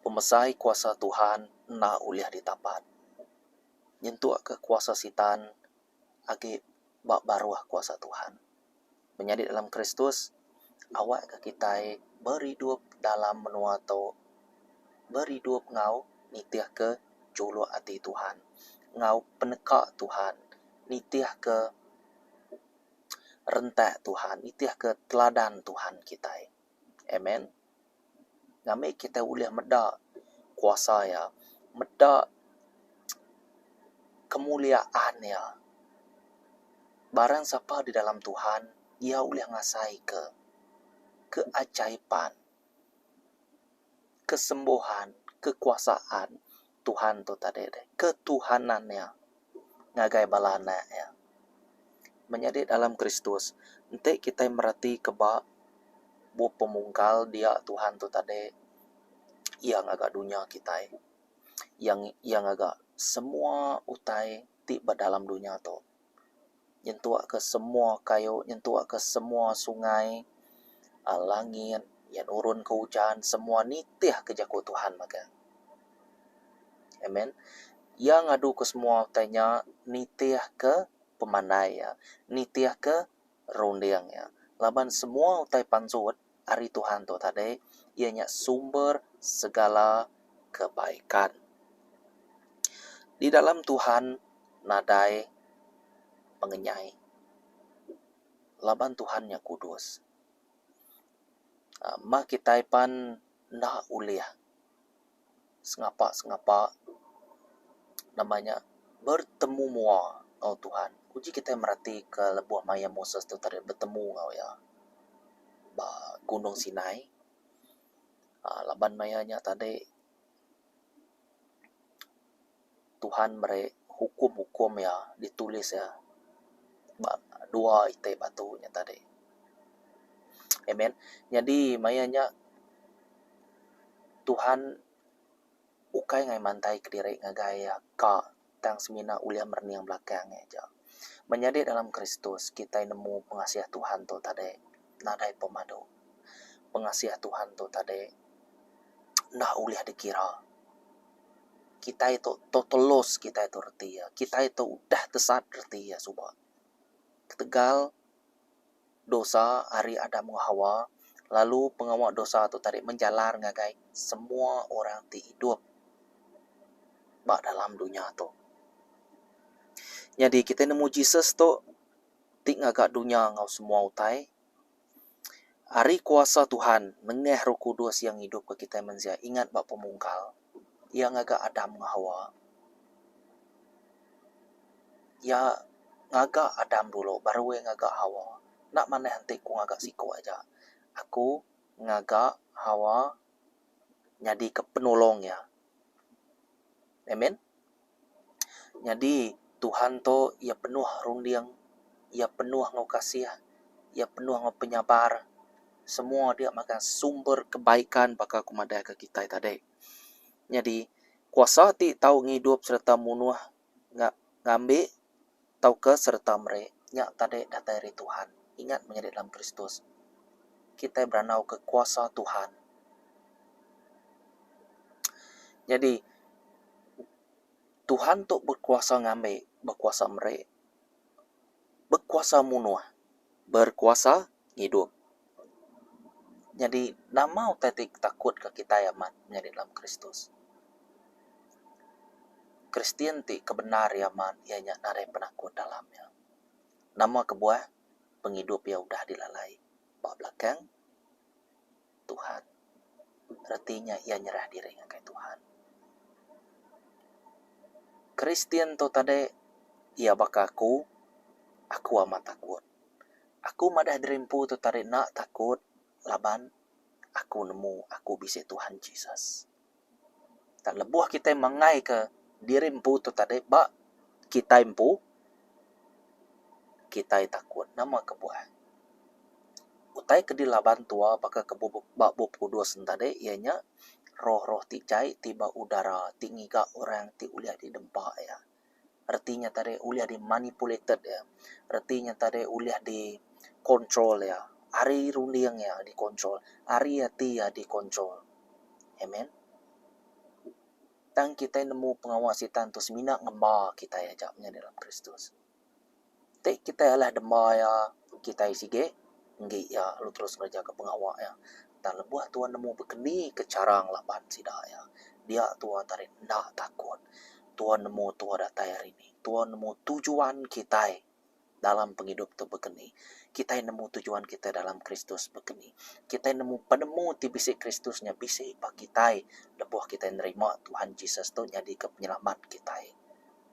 Pemesai kuasa Tuhan enda ulih ditapat. Nyentukka kuasa Sitan agi ba baruh kuasa Tuhan. Menyadi dalam Kristus, awakka kitai beridup dalam menua tu beridup enggau nitihka juluk ati Tuhan enggau peneka Tuhan nitihka rentak Tuhan nitihka teladan Tuhan kitai. Amen. Ngambi kitai ulih meda kuasa iya, meda kemuliaan iya. Barang sapa di dalam Tuhan, iya ulih ngasaika keajaiban, kesembuhan, kekuasaan Tuhan tu tadi deh, ketuhanan iya ngagai bala anak iya. Menyadi dalam Kristus, enti kitai meratika ba bup pemungkal dia Tuhan tu tadi iya ngaga dunya kitai. Iya iya ngaga semua utai ti ba dalam dunya tu. Nyentuk ke semua kayu, nyentuk ke semua sungai, aaa langit, iya nurun ke ujan semua nitih ke jaku Tuhan mega. Amen. Iya ngadu ke semua utai nya nitih ke pemandai iya, nitih ke runding iya. Laban semua utai pansut ari Tuhan tu tadi iya nya sumber segala kebaikan. Di dalam Tuhan nadai pengenyai laban Tuhan nya kudus. Aaa meh kitai pan enda ulih sengapa-sengapa nama nya bertemu mua enggau Tuhan. Uji kitai meratika lebuh maya Moses tu tadi betemu enggau iya ba Gunung Sinai aaa laban maya nya tadi Tuhan meri hukum-hukum iya ditulis iya ba dua iti batu nya tadi. Amen. Nyadi maya nya Tuhan ukai ngagai mantai kediri ngagai iya ka tang semina ulih merening belakang iya aja. Menyadi dalam Kristus kitai nemu pengasih Tuhan tu tadi nadai pemadu. Pengasih Tuhan tu tadi enda ulih dikira. Kitai tu total loss kitai tu reti iya. Kitai tu udah tesat reti iya suba. Ketegal dosa ari Adam enggau Hawa lalu pengawa dosa tu tadi menjalar ngagai semua orang ti idup ba dalam dunya tu. Nyadi kitai nemu Jesus tu ti ngaga dunya enggau semua utai ari kuasa Tuhan nengah Roh Kudus iya ngidupka kitai mensia ingat ba pemungkal iya ngaga Adam enggau Hawa. Iya ngaga Adam dulu baru iya ngaga Hawa. Enda manah enti ku ngaga siku aja. Aku ngaga Hawa nyadika penulung iya. Amen. Nyadi Tuhan tu iya penuh runding, iya penuh enggau kasih, iya penuh enggau penyabar. Semua dia mega sumber kebaikan baka ku madahka kitai tadi. Nyadi kuasa ti tau ngidup sereta munuh ngambi tauka sereta meri nya tadi datai ari Tuhan. Ingat menyadi dalam Kristus kitai berandauka kuasa Tuhan. Nyadi Tuhan tu bekuasa ngambi, bekuasa meri, bekuasa munuh, berkuasa ngidup. Nyadi nama utai ti takut ka kitai amat nyadi dalam Kristus. Kristian ti kebendar iya amat iya nya nadai penakut dalam iya. Nama kebuah pengidup iya udah dilalai ba belakang Tuhan. Reti nya iya nyerah diri ngagai Tuhan. Kristian tu tadi iya baka aku, aku amat takut. Aku madah diri empu tu tadi enda takut laban aku nemu aku bisi Tuhan Jesus. Tang lebuh kitai mangaika diri empu tu tadi ba kitai empu, kitai takut nama kebuah. Utai ke dilaban tua baka ke ba Bup Kudus ne tadi iya nya roh-roh ti jai ti ba udara ti ngiga orang ti ulih didempa iya. Reti nya tadi ulih di manipulated iya. Reti nya tadi ulih di control iya. Ari runding iya di control, ari ati iya di control. Amen. Tang kitai nemu pengawa sitan tu semina ngemba kitai aja menyadi dalam Kristus. Ti kitai alah dema iya, kitai sigi enggi iya lalu terus ngereja ka pengawa iya. Tang lebuh tuan nemu bekeni ke chara ngelaban sida iya, dia tuan tadi enda takut. Tuan nemu tuan datai hari ni, tuan nemu tujuan kitai dalam pengidup tu bekeni. Kitai nemu tujuan kitai dalam Kristus bekeni. Kitai nemu penemu ti bisi Kristus nya bisi ba kitai lebuh kitai nerima Tuhan Jesus tu nyadika penyelamat kitai.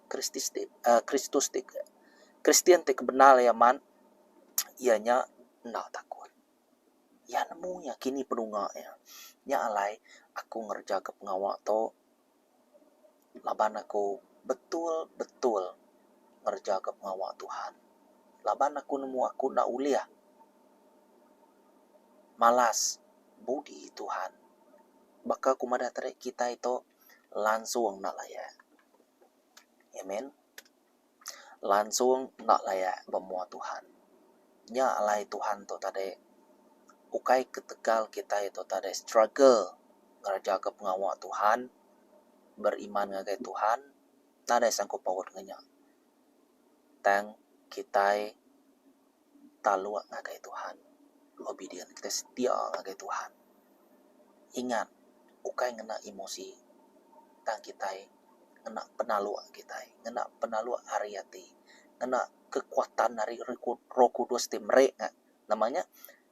Kristis ti uhh Kristus ti Kristian ti kebendar iya man iya nya enda takut. Iya nemu iya kini penunga iya. Nya alai aku ngereja ke pengawa tu laban aku betul betul ngereja ke pengawa Tuhan. Laban aku nemu aku enda ulih malas budi Tuhan. Baka ku madah tadi kitai tu langsung enda layak. Amen. Langsung enda layak ba mua Tuhan. Nya alai Tuhan tu tadi ukai ketegal kitai tu tadi struggle ngereja ke pengawa Tuhan, beriman ngagai Tuhan nadai sangkup paut enggau nya. Tang kitai taluk ngagai Tuhan, obedient kitai setia ngagai Tuhan. Ingat ukai ngena emosi tang kitai ngena penaluk kitai, ngena penaluk ari ati, ngena kekuatan ari roh kudus ti meri nama nya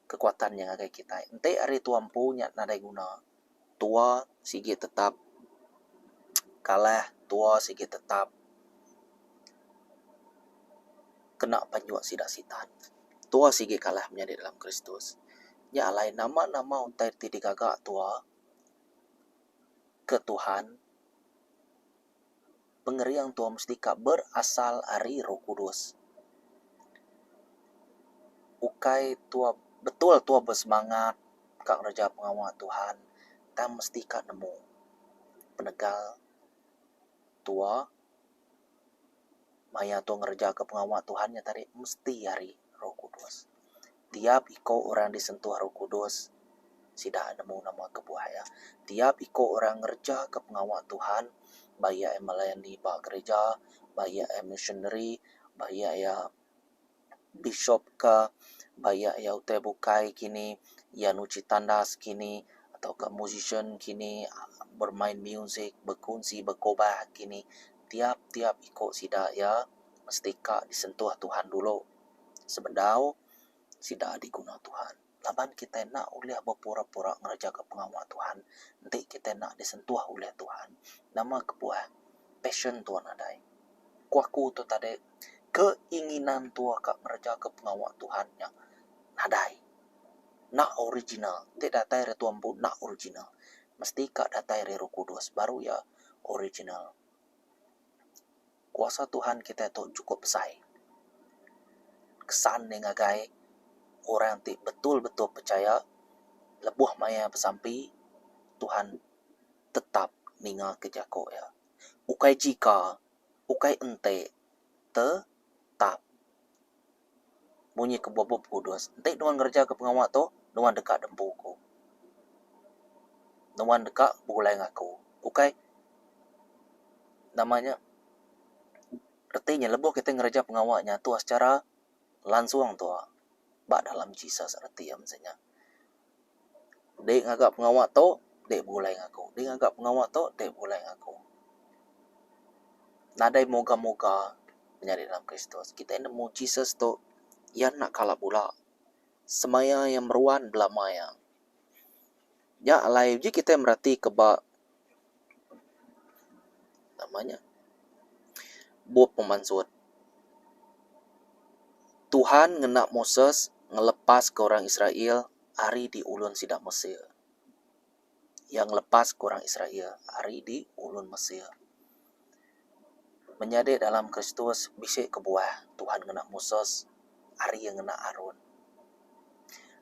kekuatan nya ngagai kitai. Enti ari tua empu nya nadai guna tua sigi tetap kalah tua sigi tetap kena panjuk sida sitan. Tua sigi kalah menyadi dalam Kristus. Nya alai nama-nama utai ti digaga tua ke Tuhan pengering tua mesti ka berasal ari Roh Kudus. Ukai tua betul tua besemangat ka ngereja pengawa Tuhan tang mesti ka nemu penegal tua maya tua ngereja ka pengawa Tuhan nya tadi mesti ari Roh Kudus. Tiap iko orang disentuh Roh Kudus sida nemu nama kebuah iya. Tiap iko orang ngereja ka pengawa Tuhan ba iya melayani ba gereja, ba iya missionary, ba iya iya bishop ka, ba iya iya utai bukai kini, iya nuchi tandas kini tauka musician kini bermain music, bekunsi bekobah kini. Tiap tiap iko sida iya mesti ka disentuh Tuhan dulu. Sebedau sida diguna Tuhan. Laban kitai enda ulih bepura-pura ngerejaka pengawa Tuhan enti kitai enda disentuh ulih Tuhan. Nama kebuah passion tua nadai. Ku aku tu tadi keinginan tua ka ngerejaka pengawa Tuhan nya nadai. Enda original. Enti datai ari tua empu enda original. Mesti ka datai ari Roh Kudus baru iya original. Kuasa Tuhan kitai tu chukup besai. Kesan ne ngagai orang ti betul-betul pechaya lebuh maya besampi Tuhan tetap ninga ke jaku iya. Ukai jika, ukai enti, tetap. Munyi ke bup Bup Kudus, enti nuan ngereja ke pengawa tu, nuan deka dempu ku. Nuan deka begulai enggau aku. Ukai nama nya reti nya lebuh kitai ngereja pengawa nya tuah secara langsung tuah ba dalam Jesus reti iya mesti nya. Dek ngaga pengawa tu, dek begulai ngan aku. Dek ngaga pengawa tu, dek begulai ngan aku. Nadai moga-moga menyadi dalam Kristus. Kitai nemu Jesus tu iya enda kala bula. Semaya iya meruan belama iya. Nya alai uji kitai meratika ba nama nya Bup Pemansut. Tuhan ngena Moses ngelepaska orang Israel ari diulun sida Mesir. Iya ngelepaska orang Israel ari diulun Mesir. Menyadi dalam Kristus bisi kebuah Tuhan ngena Moses ari iya ngena Aron.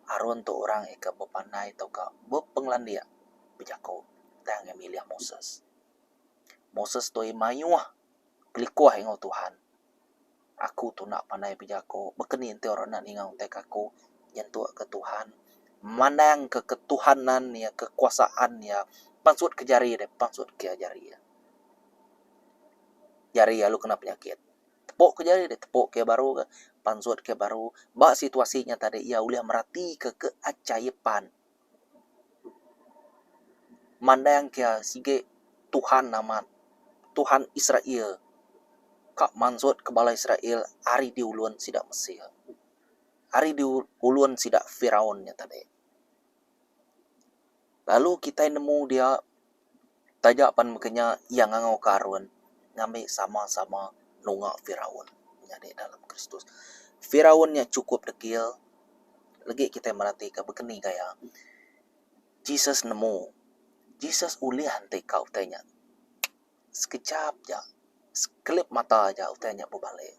Aron tu orang iya ke bepandai tauka bepengelandik bejaku tang iya milih Moses. Moses tu iya mayuh kelikuh enggau Tuhan. Aku tu enda pandai bejaku baka ni enti orang enda ninga utai ke aku nyentuk ke Tuhan mandang ke ketuhanan iya kekuasaan iya pansut ke jari deh pansut ke jari iya. Jari iya lalu kena penyakit. Tepuk ke jari deh, tepuk ke iya baru ga, pansut ke iya baru. Ba situasi nya tadi iya ulih meratika keajaiban mandang ke iya sigi Tuhan amat, Tuhan Israel ka mansut ke bala Israel ari diulun sida Mesir, ari diulun sida Firaun nya tadi. Lalu kitai nemu dia taja pan mega nya iya ngangau ke Aron ngambi sama-sama nunga Firaun nyadi dalam Kristus. Firaun nya chukup degil legi kitai meratika baka ni gaya Jesus nemu Jesus ulih enti ka utai nya. Sekejap ja, sekelip mata aja utai nya bebalik.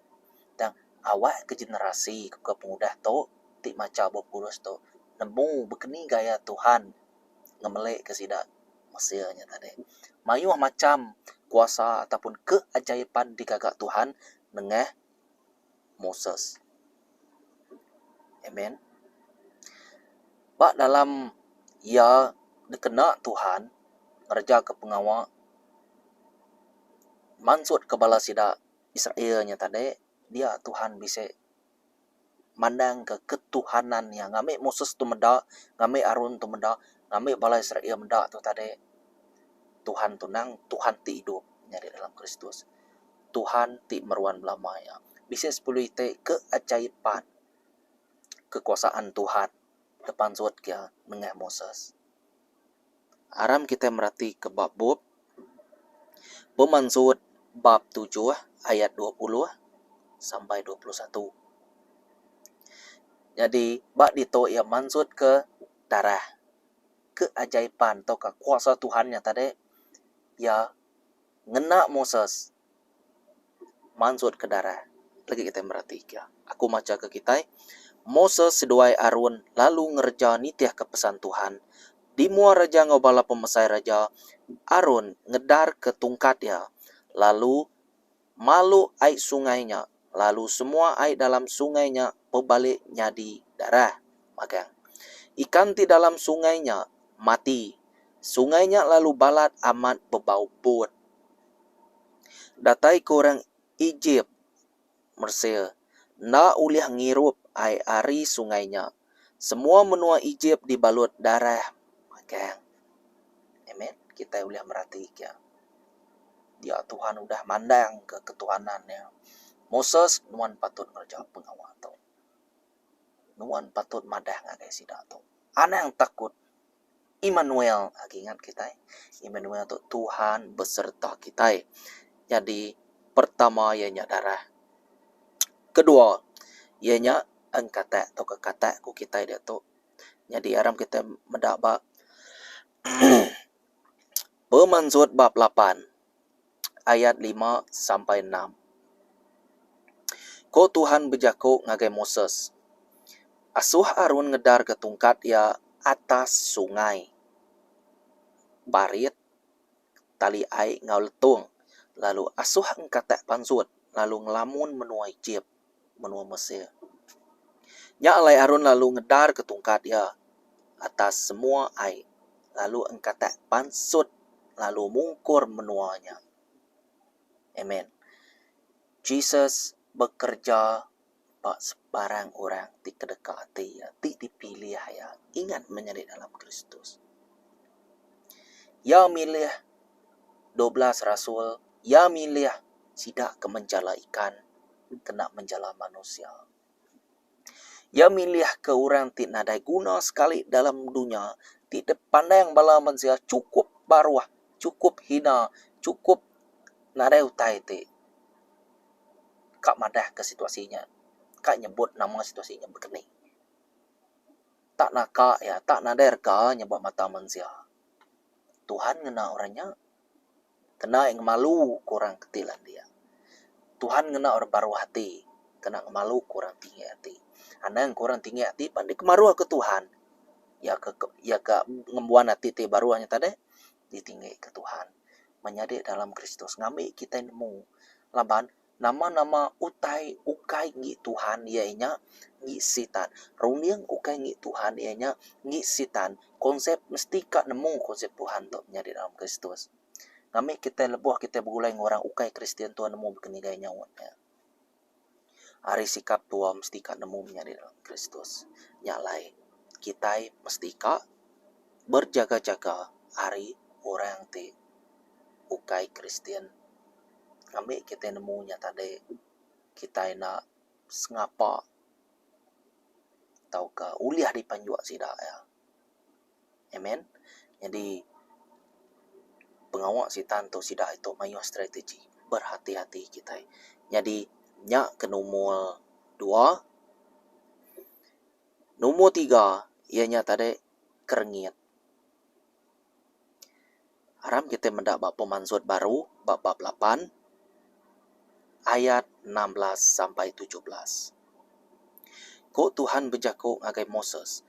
Tang awak ke generasi ke pengudah tu ti macha Bup Kudus tu nemu baka ni gaya Tuhan ngemelika sida Mesir nya tadi. Mayuh macham kuasa ataupun keajaiban digaga Tuhan nengah Moses. Amen. Ba dalam iya dikena Tuhan ngerejaka pengawa mansutka bala sida Israel nya tadi dia Tuhan bisi mandangka ketuhanan iya ngambi Moses tu meda ngambi Aron tu meda ngambi bala Israel meda tu tadi Tuhan tu nang Tuhan ti idup nyadi dalam Kristus. Tuhan ti meruan belama iya. Bisi sepuluh iti keajaiban kekuasaan Tuhan tepansut ke nengah Moses. Aram kitai meratika ba bup Pemansut bab tujuh ayat 20 sampai 21. Nyadi ba ditu iya mansutka darah keajaiban tauka kuasa Tuhan nya tadi iya Ngena Moses mansutka darah. Lagi kitai meratika. Aku macha ke kitai, Moses seduai Aron lalu ngereja nitihka pesan Tuhan. Di mua raja enggau bala pemesai raja, Aron ngedarka tungkat iya, lalu malu ai sungai nya, lalu semua ai dalam sungai nya bebalik nyadi darah. Magang. Ikan ti dalam sungai nya mati. Sungai nya lalu balat amat bebau but. Datai ke orang Ejip, Mesir, enda ulih ngirup ai ari sungai nya. Semua menua Ejip dibalut darah magang. Amen. Kitai ulih meratika. Dia Tuhan udah mandangka ketuhanan Iya. Moses, nuan patut ngereja pengawa tu. Nuan patut madah ngagai sida tu. Anang takut. Immanuel agi ingat kitai. Immanuel tu Tuhan beserta kitai. Nyadi pertama iya nya darah. Kedua iya nya engkatak tauka katak ku kitai diatu. Nyadi aram kitai meda ba Pemansut bab lapan. ayat lima sampai enam. Ko Tuhan bejaku ngagai Moses, Asuh Aron ngedarka tungkat iya atas sungai, parit, tali ai enggau letung, lalu asuh engkatak pansut lalu ngelamun menua Ejip. menua Mesir. Nya alai Aron lalu ngedarka tungkat iya atas semua ai, lalu engkatak pansut lalu mungkur menua nya. Amen. Jesus bekereja ba sebarang orang ti kedeka ati iya, ti dipilih iya. Ingat menyadi dalam Kristus. Iya milih 12 rasul, iya milih sida ke menjala ikan kena menjala manusia. Iya milihka orang ti nadai guna sekali dalam dunya ti dipandang bala mensia chukup baruh, chukup hina, chukup nadai utai ti ka madahka situasi nya, ka nyebut nama situasi nya baka ni. Tak naka iya, tak nadai rega nya ba mata mensia. Tuhan ngena orang nya. Kena iya ngemalu ke orang ke ti landik. Tuhan ngena orang baruh ati kena ngemalu ke orang tinggi ati. Anang ke orang tinggi ati pan dikemaruh ke Tuhan. Iya ke iya ke ngembuan ati ti baruh nya tadi ditinggi ke Tuhan. Menyadi dalam Kristus ngambi kitai nemu laban Nama-nama utai ukai enggi Tuhan iya nya enggi Sitan. Runding ukai enggi Tuhan iya nya enggi Sitan. Konsep mesti ka nemu konsep Tuhan tu nyadi dalam Kristus. Ngambi kitai lebuh kitai begulai enggau orang ukai Kristian tua nemu bekenigai nyaut nya. Ari sikap tua mesti ka nemu menyadi dalam Kristus. Nya alai kitai mesti ka berjaga-jaga ari orang ti ukai Kristian. Ngambi kitai nemu nya tadi kitai enda sengapa tauka ulih dipanjuk sida iya. Amen. Nyadi pengawa sitan tu sida itu mayuh strategi. Berhati-hati kitai. Nyadi nya ke numur dua. Numur tiga iya nya tadi kerengit. Aram kitai meda ba pemansut baru ba bab lapan ayat 16 sampai 17. Ku Tuhan bejaku ngagai Moses,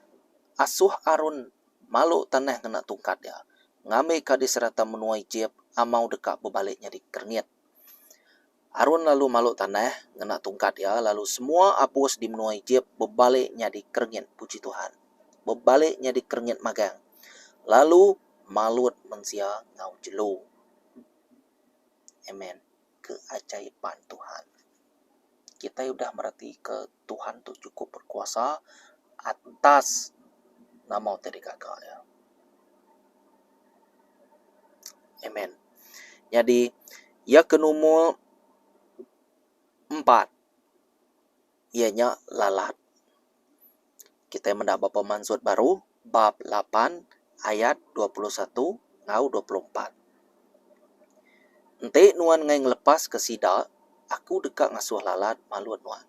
Asuh Aron malu tanah ngena tungkat iya, ngambika di serata menua Ejip amau deka bebali nyadi kerengit. Aron lalu malu tanah ngena tungkat iya lalu semua abus di menua Ejip bebali nyadi kerengit. Puji Tuhan. Bebali nyadi kerengit magang lalu malut mensia enggau jelu. Amen. Keajaiban Tuhan. Kitai udah meretika Tuhan tu chukup berkuasa atas nama utai digaga iya. Amen. Nyadi iya ke numur empat iya nya lalat. Kitai meda ba pemansut baru bab lapan ayat 21 enggau 24. Enti nuan enggai ngelepaska sida, aku deka ngasuh lalat malut nuan,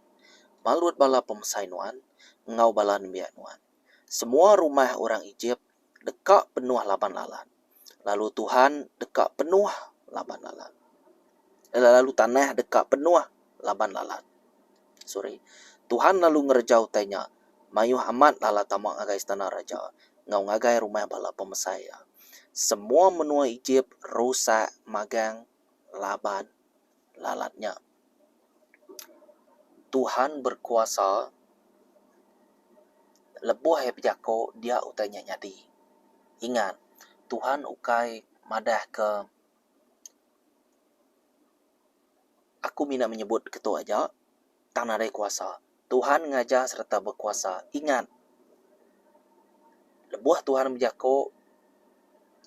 malut bala pemesai nuan enggau bala nembiak nuan. Semua rumah orang Ejip deka penuh laban lalat, lalu Tuhan deka penuh laban lalat. Lalu tanah deka penuh laban lalat. Sorry. Tuhan lalu ngereja utai nya. Mayuh amat lalat tama ngagai istana raja enggau ngagai rumah bala pemesai iya. Semua menua Ejip rusak magang laban lalat nya. Tuhan berkuasa lebuh iya bejaku dia utai nya nyadi. Ingat, Tuhan ukai madahka aku mina menyebut ketu aja tang nadai kuasa. Tuhan ngajar sereta bekuasa. Ingat, lebuh Tuhan bejaku,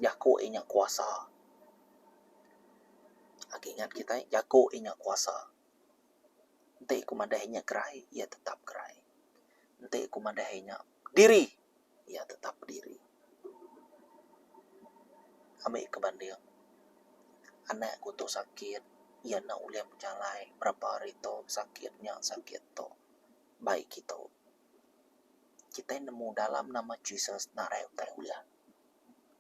jaku iya nya kuasa. Agi ingat kitai, jaku iya nya kuasa. Enti ku madah iya nya gerai, iya tetap gerai. Enti ku madah iya nya diri, iya tetap diri. Ambi ke banding, anak ku tu sakit, iya enda ulih bejalai berapa hari tu sakit nya sakit tu. Bai kitu. Kitai nemu dalam nama Jesus nadai utai ulih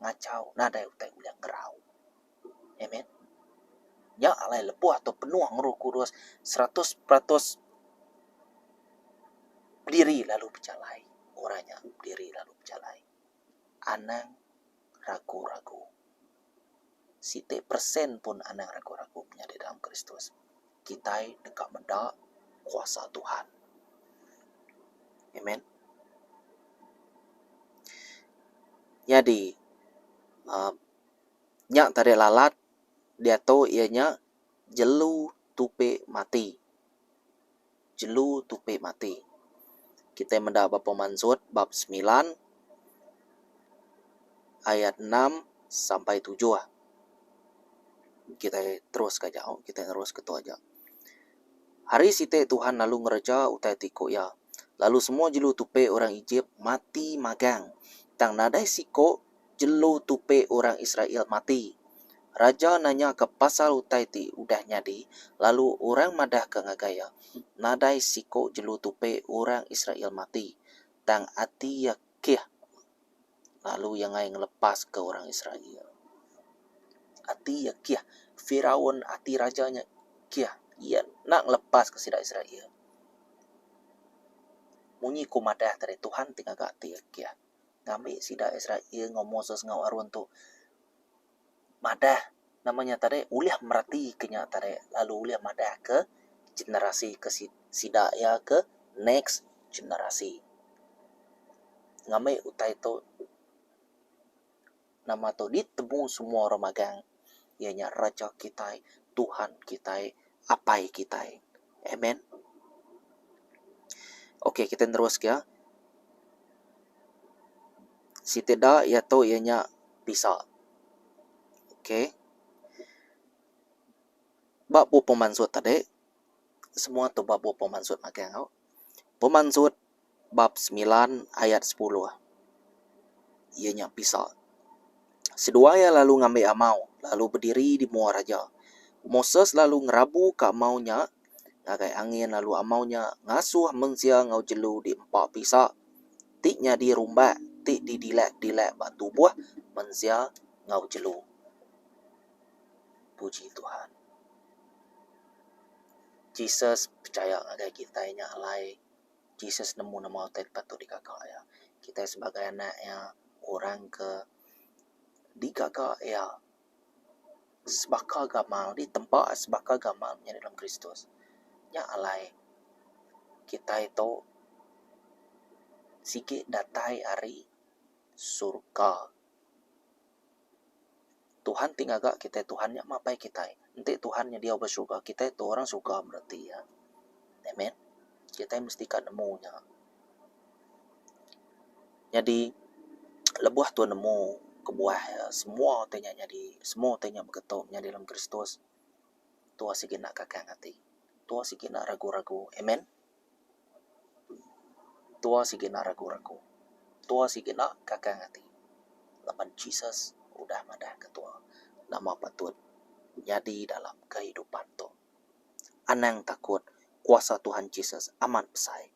ngachau, nadai utai ulih ngerau. Amen. Nya alai lebuh tu penuh enggau Roh Kudus 100% bediri lalu bejalai. Orang nya bediri lalu bejalai. Anang ragu-ragu. Siti persen pun anang ragu-ragu menyadi dalam Kristus. Kitai deka meda kuasa Tuhan. Amen. Nyadi uhh nya tadi lalat diatu iya nya jelu tupi mati. Jelu tupi mati. Kitai meda ba pemansut bab semilan ayat enam sampai tujuh. Kitai terus ka aja kitai nerus ke tu aja. Hari siti Tuhan lalu ngereja utai ti ku iya. Lalu semua jelu tupi orang Ejip mati magang. Tang nadai siko jelu tupi orang Israel mati. Raja nanyaka pasal utai ti udah nyadi, lalu orang madahka ngagai iya, Nadai siku jelu tupi orang Israel mati. Tang ati iya kih, lalu iya enggai ngelepaska orang Israel. Ati iya kih. Firaun, ati raja nya kih. Iya enda ngelepaska sida Israel. Munyi ku madah tadi, Tuhan ti ngaga ati iya kih. Ngambi sida Israel enggau Moses enggau Aron tu madah nama nya tadi ulih mereti ke nya tadi lalu ulih madah ke generasi ke sida iya ke next generasi. Ngambi utai tu nama tu ditemu semua orang magang. Iya nya Raja kitai, Tuhan kitai, Apai kitai. Amen. Okey, kitai neruska. Siti da iya tu iya nya bisa. Okey. Ba bup pemansut tadi, semua tu ba bup pemansut magang au. Pemansut bab semilan ayat sepuluh iya nya pisa. Seduai iya lalu ngambi amau lalu bediri di mua raja. Moses lalu ngerabuka amau nya ngagai angin lalu amau nya ngasuh mensia enggau jelu diempa pisa ti nyadi rumbak ti didilak-dilak ba tubuh mensia enggau jelu. Puji Tuhan. Jesus pechaya ngagai kitai nya alai Jesus nemu nama utai ti patut digaga iya. Kitai sebagai anak iya, orang ke digaga iya sebaka gamal, ditempa sebaka gamal nyadi dalam Kristus. Nya alai kitai tu sigi datai ari surga. Tuhan ti ngaga kitai Tuhan nya mapai kitai. Enti Tuhan nya diau ba surga kitai tu orang surga bereti iya. Amen. Kitai mesti ka nemu nya. Nyadi lebuh tuan nemu kebuah iya semua utai nya nyadi semua utai nya beketu nyadi dalam Kristus tua sigi enda kakang ati. Tua sigi enda ragu-ragu. Amen. Tua sigi enda ragu-ragu. Tua sigi enda kakang ati laban Jesus udah madahka tua nama patut nyadi dalam kehidupan tu. Anang takut kuasa Tuhan Jesus amat besai.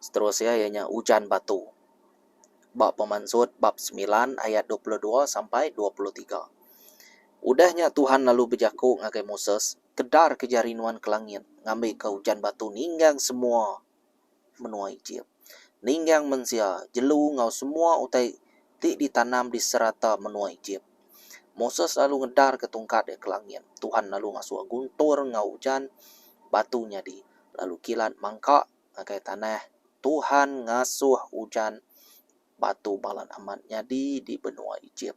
Seterus iya, iya nya ujan batu. Ba Pemansut bab semilan ayat 22 sampai 23. Udah nya Tuhan lalu bejaku ngagai Moses, Kedarka jari nuan ke langit, ngambika ujan batu ninggang semua menua Ejip. Ninggang mensia, jelu enggau semua utai ti ditanam di serata menua Ejip. Moses lalu ngedarka tungkat iya ke langit. Tuhan lalu ngasuh guntur enggau ujan batu nyadi, lalu kilat mangka ngagai tanah. Tuhan ngasuh ujan batu balat amat nyadi di benua Ejip.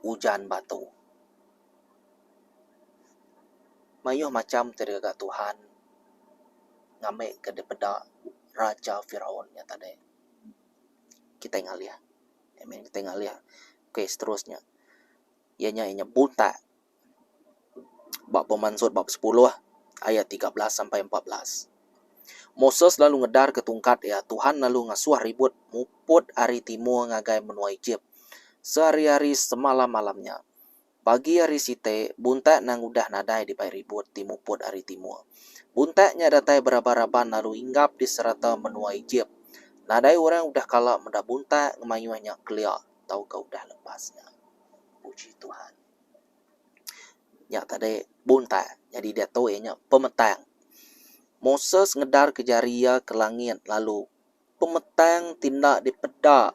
Ujan batu. Mayuh macham ti digaga Tuhan ngambika dipeda Raja Firaun nya tadi. Kitai ngalih. Amen kitai ngalih. Okey seterusnya iya nya inya buntak. Ba Pemansut bab sepuluh ayat 13 sampai 14. Moses lalu ngedarka tungkat iya, Tuhan lalu ngasuh ribut muput ari timur ngagai menua Ejip sehari-hari semalam-malam nya. Pagi hari siti, buntak nang udah nadai dibai ribut ti muput ari timur. Buntak nya datai beraban-raban lalu inggap di serata menua Ejip. Nadai orang udah kala meda buntak ngemayuh nya kelia tauka udah lepas nya. Puji Tuhan. Nya tadi buntak. Nyadi diatu iya nya pemetang. Moses ngedarka jari iya ke langit lalu pemetang ti enda dipeda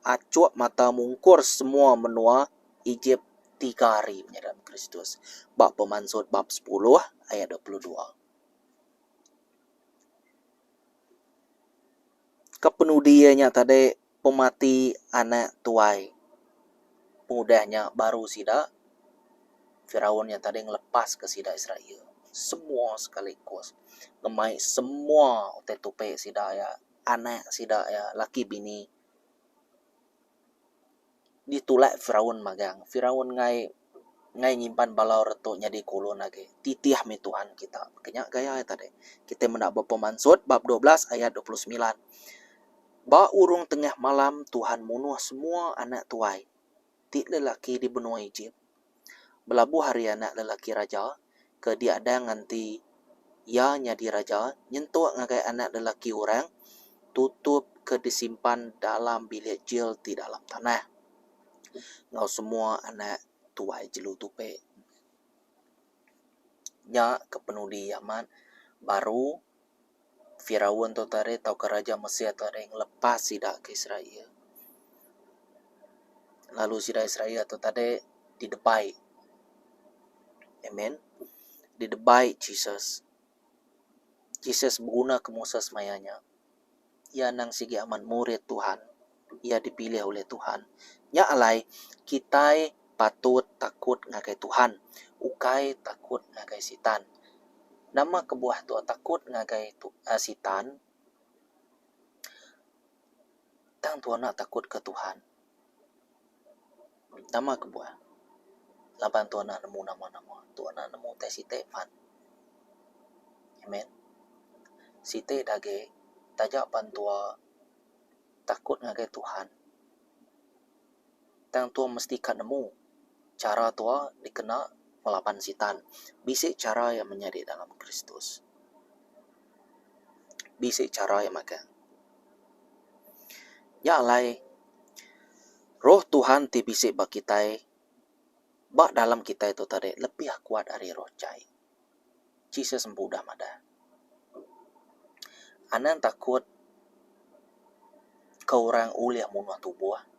achuk mata mungkur semua menua Ejip tiga hari menyadi dalam Kristus. Ba Pemansut bab sepuluh ayat 22. Kepenudi iya nya tadi pemati anak tuai. Pengudah nya baru sida Firaun nya tadi ngelepaska sida Israel semua sekaligus ngemai semua utai tupi sida iya anak sida iya laki bini ditulak Firaun magang. Firaun enggai enggai nyimpan bala orang tu nyadi kulun agi. Titih mih Tuhan kita. Ke nya gaya iya tadi. Kitai meda ba Pemansut bab 12 ayat 29. Ba urung tengah malam Tuhan munuh semua anak tuai ti lelaki di benua Ejip. Belabuh ari anak lelaki raja ke diadang nganti iya nyadi raja nyentuk ngagai anak lelaki orang tutup ke disimpan dalam bilik jil ti dalam tanah enggau semua anak tuai jelu tupi. Nya kepenudi amat baru Firaun tu tadi tauka raja Mesir tu tadi ngelepas sida ke Israel. Lalu sida Israel tu tadi didebai. Amen. Didebai Jesus. Jesus begunaka Moses maya nya. Iya endang sigi amat murid Tuhan. Iya dipilih ulih Tuhan. Nya alai kitai patut takut ngagai Tuhan, ukai takut ngagai Sitan. Nama kebuah tua takut ngagai Sitan? Tang tua enda takut ke Tuhan. Nama kebuah? Laban tua enda nemu nama-nama. Tua enda nemu utai siti pan. Amen. Siti da agi taja pan tua takut ngagai Tuhan tang tua mesti ka nemu chara tua dikena ngelaban sitan. Bisi chara iya menyadi dalam Kristus. Bisi chara iya magang. Nya alai roh Tuhan ti bisi ba kitai ba dalam kitai tu tadi lebih kuat ari roh jai. Jesus empu udah madah. Anang takut ke orang ulih munuh tubuh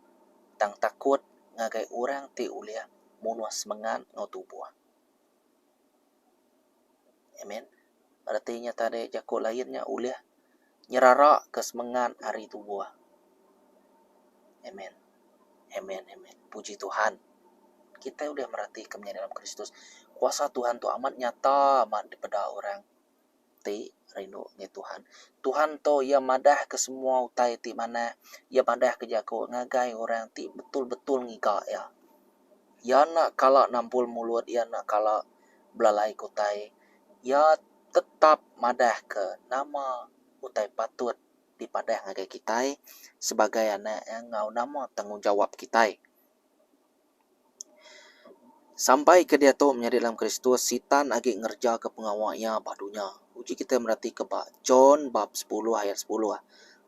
tang takut ngagai orang ti ulih munuh semengat enggau tubuh. Amen. Reti nya tadi jaku lain nya ulih nyeraraka semengat ari tubuh. Amen. Amen amen. Puji Tuhan. Kitai ulih meratika menyadi dalam Kristus. Kuasa Tuhan tu amat nyata amat dipeda orang ti rindu ngagai Tuhan. Tuhan tu iya madahka semua utai ti manah, iya madahka jaku ngagai orang ti betul-betul ngiga iya. Iya enda kala nampul mulut, iya enda kala belalai ke utai. Iya tetap madahka nama utai patut dipadah ngagai kitai sebagai anak iya enggau nama tanggungjawab kitai. Sampai ke diatu menyadi dalam Kristus, Sitan agi ngerejaka pengawa iya ba dunya. Uji kitai meratika ba John bab sepuluh ayat sepuluh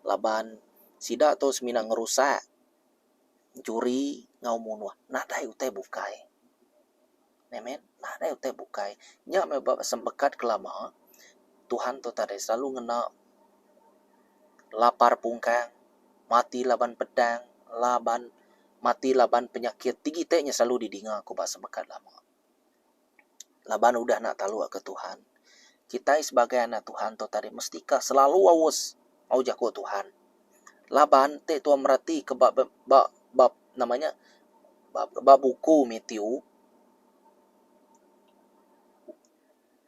laban sida tu semina ngerusak, enchuri enggau munuh nadai utai bukai. Amen. Nadai utai bukai. Nya meh ba sempekat ke lama Tuhan tu tadi selalu ngena lapar pungkang, mati laban pedang, laban mati laban penyakit ti iti nya selalu didinga ku ba sempekat lama. Laban udah enda taluk ke Tuhan. Kitai sebagai anak Tuhan tu tadi mesti ka selalu aus au jaku Tuhan. Laban ti tuan mereti ke ba ba ba nama nya ba buku Matthew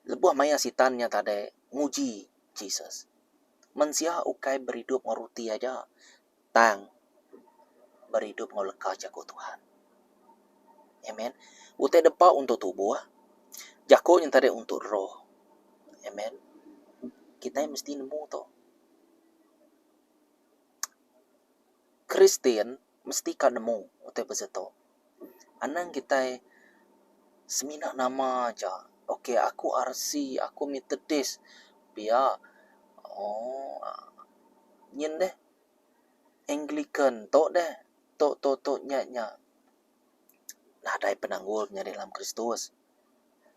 lebuh maya sitan nya tadi nguji Jesus. Mensia ukai beridup enggau ruti aja tang beridup enggau leka jaku Tuhan. Amen. Utai depa untuk tubuh, jaku nya tadi untuk roh. Amen. Kitai mesti nemu tu. Kristian mesti ka nemu utai pasal tu. Anang kitai semina nama aja ok aku RC aku Methodist pia ooh nyin deh Anglican tu deh tu tu tu nya nya. Nadai penanggul nyadi dalam Kristus.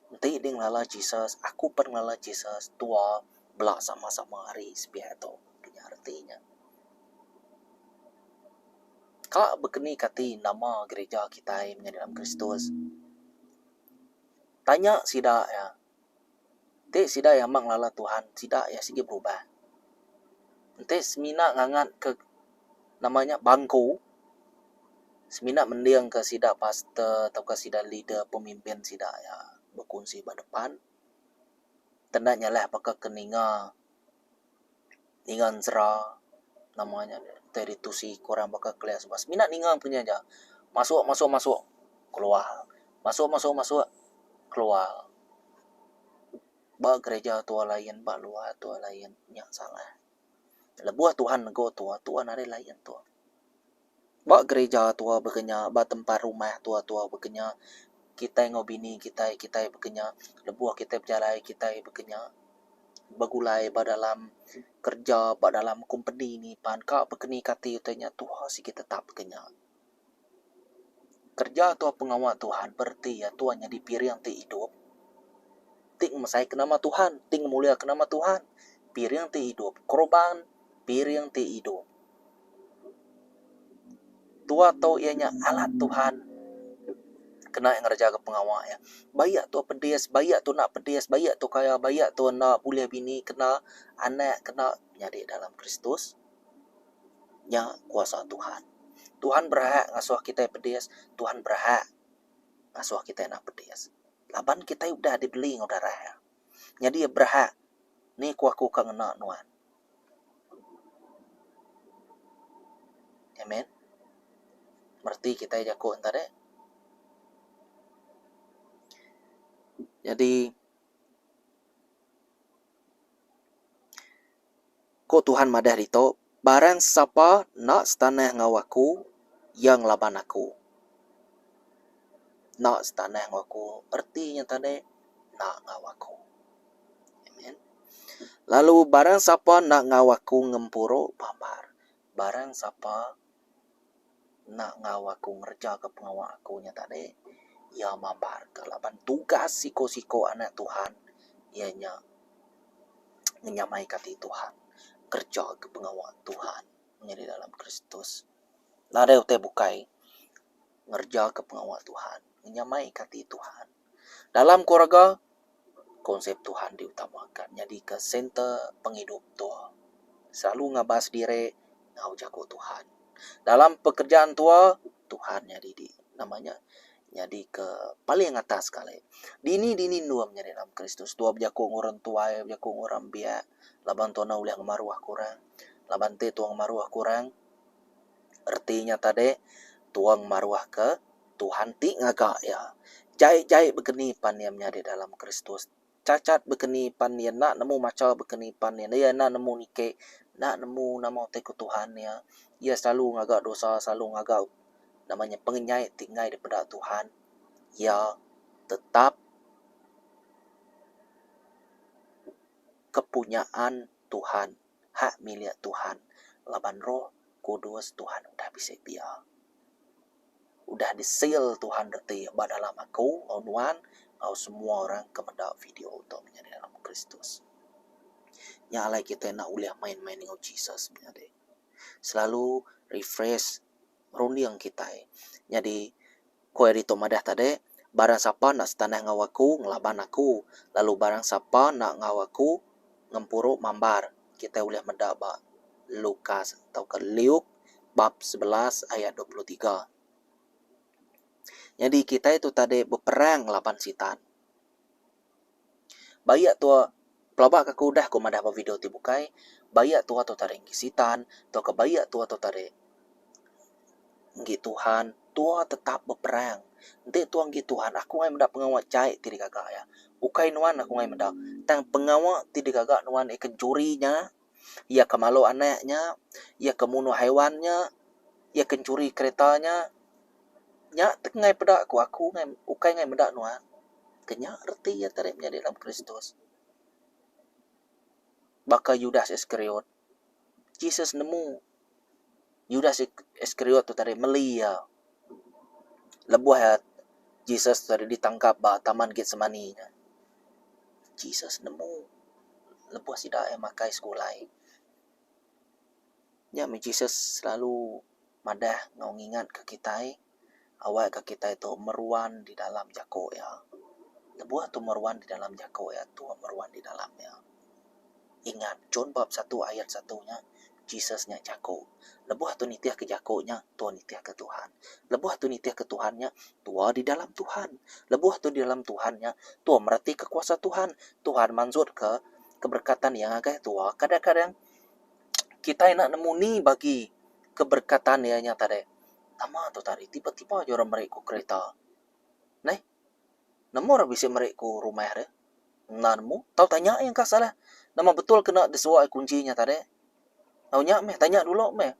Enti deh ngelala Jesus, aku pan ngelala Jesus tua bela sama-sama ari sepiak tu. Nya reti nya. Ka bekeni kati nama gereja kitai menyadi dalam Kristus. Tanya sida iya. Enti sida iya amat ngelala Tuhan, sida iya sigi berubah. Enti semina ngangat ke nama nya bangku, semina mending ka sida pastor tauka sida leader pemimpin sida iya bekunsi ba depan, tenda nyalah baka ke ninga ninga ensera nama nya tai ditusi ku orang baka kelia suba semina ninga pun nya aja masuk masuk masuk keluar masuk masuk masuk keluar ba gereja tua lain ba luar tua lain nya salah lebuh Tuhan nego tua Tuhan ari lain tua. Ba gereja tua baka nya, ba tempat rumah tua tua baka nya, kitai enggau bini kitai kitai baka nya, lebuh kitai bejalai kitai baka nya, begulai ba dalam kerja ba dalam kompeni ni pan ka baka ni kati utai nya tuha sigi tetap baka nya. Kerja tua pengawa Tuhan bereti iya tua nyadi piring ti idup ti ngemesaika nama Tuhan, ti ngemuliaka nama Tuhan. Piring ti idup, korban piring ti idup. Tua tu iya nya alat Tuhan kena iya ngereja ke pengawa iya. Bayak tu pedis, bayak tu enda pedis, bayak tu kaya, bayak tu enda bulih bini kena anak kena nyadi dalam Kristus. Nya kuasa Tuhan. Tuhan berhak ngasuh kitai pedis, Tuhan berhak ngasuh kitai enda pedis. Laban kitai udah dibeli enggau darah iya. Nyadi iya berhak ni ku aku ka ngena nuan. Amen. Mereti kitai jaku enta deh. Nyadi Ku Tuhan madah ditu, Barang sapa enda setanah enggau aku, iya ngelaban aku. Enda setanah enggau aku reti nya tadi enda enggau aku. Amen. Lalu barang sapa enda enggau aku ngempuru pambar. Barang sapa enda enggau aku ngereja ka pengawa aku nya tadi, iya mambar ka laban tugas siko-siko anak Tuhan iya nya ngenyamai ka ati Tuhan, ngereja ka pengawa Tuhan nyadi dalam Kristus. Nadai utai bukai ngereja ka pengawa Tuhan, ngenyamai ka ati Tuhan. Dalam keluarga, konsep Tuhan diutamakan nyadika center pengidup tua. Selalu ngabas diri enggau jaku Tuhan. Dalam pekerjaan tua, Tuhan nyadi di nama nya nyadika paling atas sekali. Dini dini endur menyadi dalam Kristus. Tua bejaku enggau orang tuai, bejaku enggau orang biak laban tua enda ulih ngemaruh ke orang. Laban ti tua ngemaruh ke orang reti nya tadi tua ngemaruh ke Tuhan ti ngaga iya. Jai-jai bekeni pan iya menyadi dalam Kristus. Chachat bekeni pan iya enda nemu macha bekeni pan iya. Iya enda nemu niki, enda nemu nama utai ku Tuhan iya. Iya selalu ngaga dosa, selalu ngaga nama nya pengenyai ti enggai dipeda Tuhan. Iya tetap kepunyaan Tuhan, hak milik Tuhan laban Roh Kudus Tuhan udah bisi pia. Udah disil Tuhan reti ba dalam aku enggau nuan enggau semua orang ke meda video tu menyadi dalam Kristus. Nya alai kitai enda ulih main-main enggau Jesus menyadi. Selalu refresh runding kitai. Nyadi ku ari tu madah tadi barang sapa enda setanah enggau aku ngelaban aku lalu barang sapa enda enggau aku ngempuru mambar kitai ulih meda ba Lukas tauka Luke bab 11 ayat 23. Nyadi kitai tu tadi beperang laban sitan. Bayak tua pelaba ka aku udah ku madah ba video ti bukai bayak tua tu tadi enggi sitan tauka bayak tua tu tadi enggi Tuhan tua tetap beperang. Enti tua enggi Tuhan aku ngai meda pengawa jai ti digaga iya. Ukai nuan aku ngai meda tang pengawa ti digaga nuan ika juri nya. Iya ke malu anak nya, iya ke munuh haiwan nya, iya ke enchuri kereta nya. Nya ti enggai peda ku aku ngai ukai ngai meda nuan. Ke nya reti iya tadi menyadi dalam Kristus. Baka Judas Iskariot, Jesus nemu Judas Iskariot tu tadi meli iya lebuh iya Jesus tu tadi ditangkap ba Taman Getsemani nya. Jesus nemu lebuh sida iya makai segulai. Nya meh Jesus selalu madah enggau ngingatka kitai awakka kitai tu meruan di dalam jaku iya. Lebuh tu meruan di dalam jaku iya, tu meruan di dalam iya. Ingat, John bab satu ayat satu nya, Jesus nya Jaku. Lebuh tu nitihka Jaku nya, tua nitihka Tuhan. Lebuh tu nitihka Tuhan nya, tua di dalam Tuhan. Lebuh tu di dalam Tuhan nya, tua meretika kuasa Tuhan. Tuhan mansutka keberkatan Iya ngagai tua. Kadang-kadang kitai enda nemu ni bagi keberkatan Iya nya tadi. Nama tu tadi tiba-tiba aja orang meri ku kereta. Neh. Nemu orang bisi meri ku rumah deh. Enda nemu. Tau tanya iya engka salah. Nama betul kena disua iya kunchi nya tadi. Tau nya meh tanya dulu meh.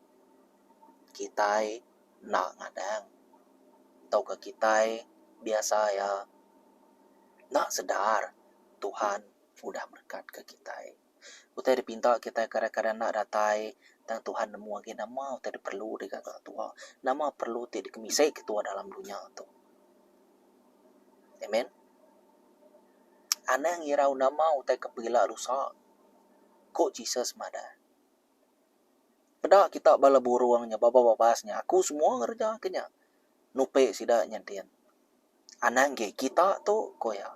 Kitai enda ngadang tauka kitai biasa iya enda sedar Tuhan udah merekatka kitai. Utai dipinta kitai kadang-kadang enda datai tang Tuhan nemu agi nama utai da perlu digaga tuwa. Nama perlu ti dikemisi ke tuwa dalam dunya tu. Amen. Anang irau nama utai ke pegila lusa, ku Jesus madah. Peda kita bala burung nya babas-babas nya aku semua ngereja ke nya. Nupi sida nya din. Anang agi kita tu, ku iya.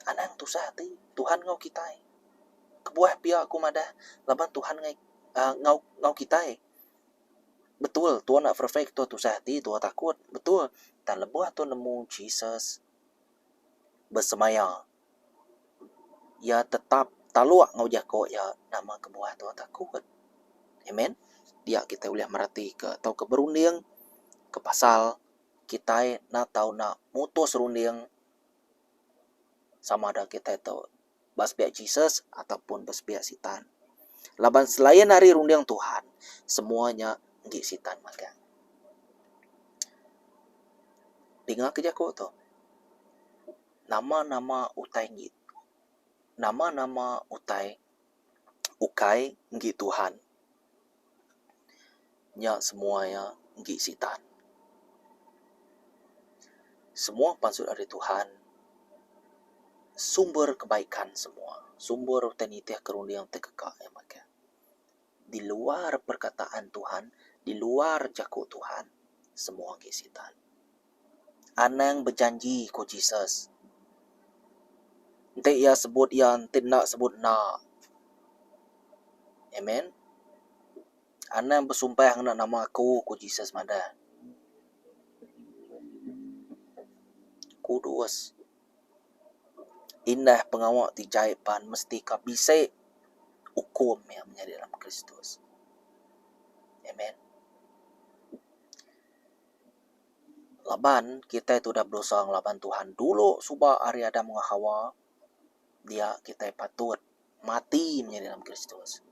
Anang tusah ati Tuhan enggau kitai. Kebuah pia ku madah laban Tuhan ngai. Aaa enggau enggau kitai. Betul tuan enda perfect tuan tusah ati tuan takut betul tang lebuh tuan nemu Jesus besemaya iya tetap taluk enggau jako iya nama kebuah tuan takut. Amen. Dia kitai ulih mereti ka tauka berunding ke pasal kitai enda tau enda mutus runding sama da kitai tu. Ba sepiak Jesus ataupun ba sepiak Sitan. Laban selain ari runding Tuhan, semua nya enggi Sitan magang. Dinga ke jaku tu. Nama-nama utai enggi nama-nama utai ukai enggi Tuhan. Nya semua iya enggi sitan. Semua pansut ari Tuhan sumber kebaikan semua, sumber utai nitih ke runding ti keka iya mega. Di luar perkataan Tuhan, di luar jaku Tuhan semua enggi sitan. Anang bejanji ku Jesus. Enti iya sebut iya enti enda sebut enda. Amen. Anang besumpah ngena nama aku, ku Jesus madah. Kudus. Indah pengawa ti jai pan mesti ka bisi ukum iya menyadi dalam Kristus. Amen. Laban kitai ti udah bedosa ngelaban Tuhan dulu suba ari Adam enggau Hawa dia kitai patut mati menyadi dalam Kristus.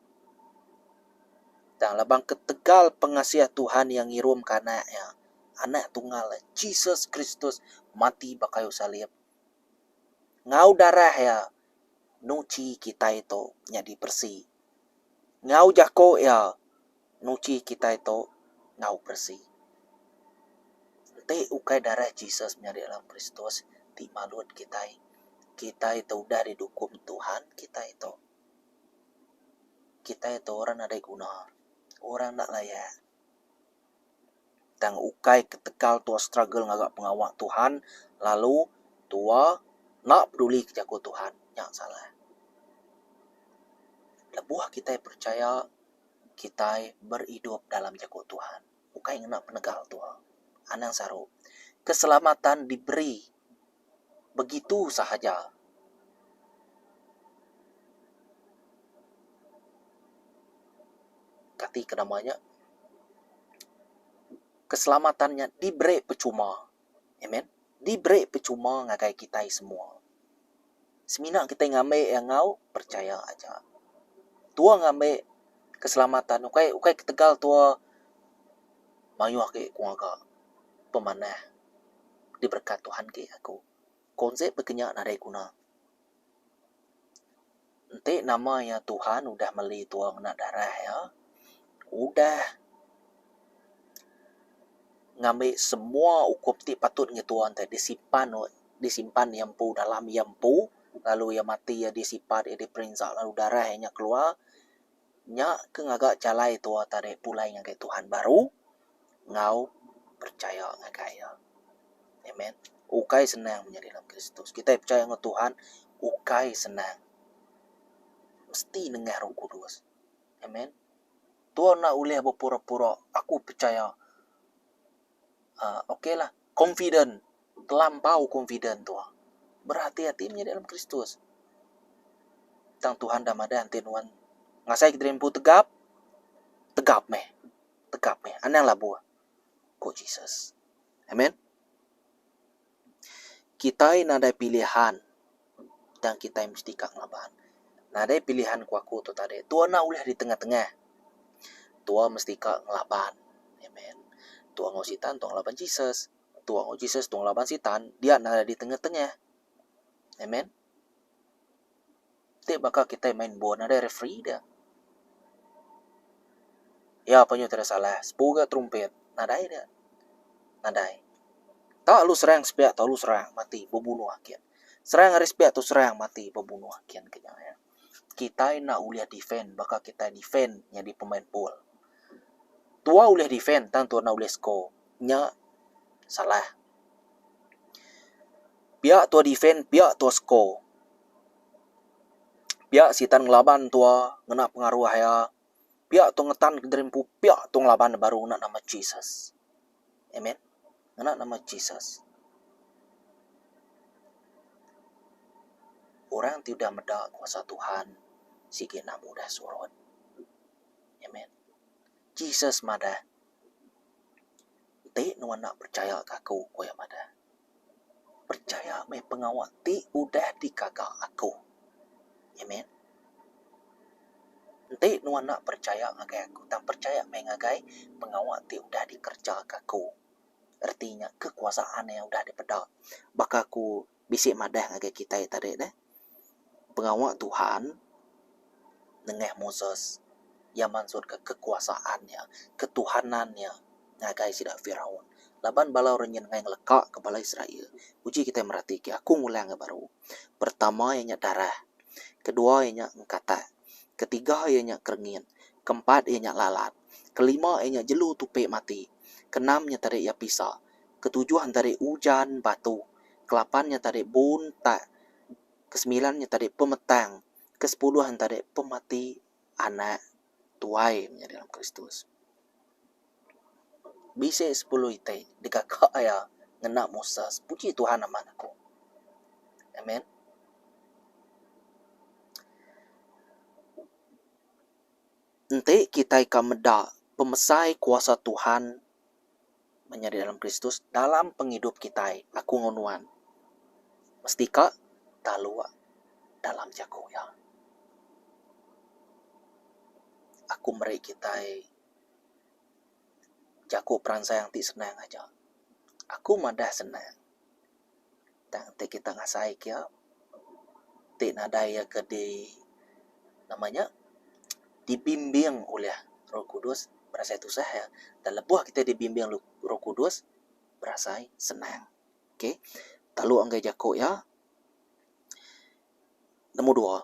Tang laban ketegal pengasih Tuhan iya ngirumka anak iya, anak tunggal iya, Jesus Kristus mati ba kayu salib. Enggau darah iya nuchi kitai tu nyadi beresi. Enggau jaku iya nuchi kitai tu enggau beresi. Enti ukai darah Jesus menyadi dalam Kristus ti malut kitai, kitai tu udah didukum Tuhan kitai tu. Kitai tu orang nadai guna, orang enda layak. Tang ukai ketegal tua struggle ngaga pengawa Tuhan lalu tua enda peduli ke jaku Tuhan nya salah. Lebuh kitai percaya kitai beridup dalam jaku Tuhan ukai ngena penegal tua. Anang saru. Keselamatan diberi begitu sahaja. Kati ke nama nya keselamatan nya diberi pechuma. Amen. Diberi pechuma ngagai kitai semua. Semina kitai ngambi iya enggau percaya aja. Tua ngambi keselamatan ukai ukai ketegal tua mayuh agi ku ngaga pemanah diberekat Tuhan agi aku. Konsep baka nya nadai guna. Enti nama iya Tuhan udah meli tua ngena darah iya, udah ngambi semua ukup ti patut ngi tua enti disimpan disimpan iya empu dalam iya empu lalu iya mati iya disipat iya diperinsa lalu darah iya nya keluar nya ke ngaga jalai tua tadi pulai ngagai Tuhan baru enggau percaya ngagai iya. Amen. Ukai senang menyadi dalam Kristus. Kitai percaya enggau Tuhan ukai senang. Mesti nengah Roh Kudus. Amen. Tua enda ulih bepura-pura aku percaya uhh okay lah confident telampau confident tua. Berhati-hati menyadi dalam Kristus. Tang Tuhan dah madah enti nuan ngasai ke diri empu tegap, tegap meh. Tegap meh anang labuh, ku Jesus. Amen. Kitai nadai pilihan tang kitai mesti ka ngelaban. Nadai pilihan ku aku tu tadi. Tua enda ulih ditengah-tengah. Tua mesti ka ngelaban. Amen. Tua enggau sitan tua ngelaban Jesus. Tua enggau Jesus tua ngelaban sitan. Dia nadai ditengah-tengah. Amen. Ti baka kitai main bol nadai referee dia. Iya pa nyau tanda salah sepu ga trumpet nadai dia. Nadai. Tak lu serang sepiak tau lu serang mati bebunuh kin. Serang ari sepiak tu serang mati bebunuh kin ke nya iya. Kitai enda ulih defend baka kitai defend nyadi pemain bol. Tua ulih defend tang tua enda ulih score. Nya salah. Pia tua defend pia tua score. Pia sitan ngelaban tua ngena pengaruh iya. Pia tu ngetan ke diri empu, pia tu ngelaban ne baru ngena nama Jesus. Amen. Ngena nama Jesus. Orang ti udah meda kuasa Tuhan sigi enda mudah surut. Amen. Jesus madah enti nuan enda percaya ka aku ku iya madah. Percaya meh pengawa ti udah digaga aku. Amen. Enti nuan enda percaya ngagai aku tang percaya meh ngagai pengawa ti udah dikereja ka aku. Reti nya kekuasaan iya udah dipeda. Baka aku bisi madah ngagai kitai tadi neh. Pengawa Tuhan nengah Moses iya mansutka kekuasaan iya, ketuhanan iya ngagai sida Firaun. Laban bala orang nyin ngagai ngelekaka bala Israel. Uji kitai meratika aku ngulang ga baru. Pertama iya nya darah, kedua iya nya engkatak, ketiga iya nya kerengit, keempat iya nya lalat, kelima iya nya jelu tupi mati, keenam nya tadi iya pisa, ketujuh nya tadi ujan batu, kelapan nya tadi buntak. Kesemilan nya tadi pemetang, kesepuluh nya tadi pemati anak tuai menyadi dalam Kristus. Bisi sepuluh iti digaga iya ngena Moses. Puji Tuhan amat aku. Amen. Enti kitai ka meda pemesai kuasa Tuhan menyadi dalam Kristus dalam pengidup kitai aku enggau nuan mesti ka taluk dalam jaku iya. Aku meri kitai jaku peransang ti senang aja. Aku madah senang tang ti kita ngasai ke iya ti nadai iya ke di nama nya dibimbing ulih Roh Kudus berasai tusah iya dan lebuh kitai dibimbing Roh Kudus berasai senang. Okay telu enggai jaku iya nombor dua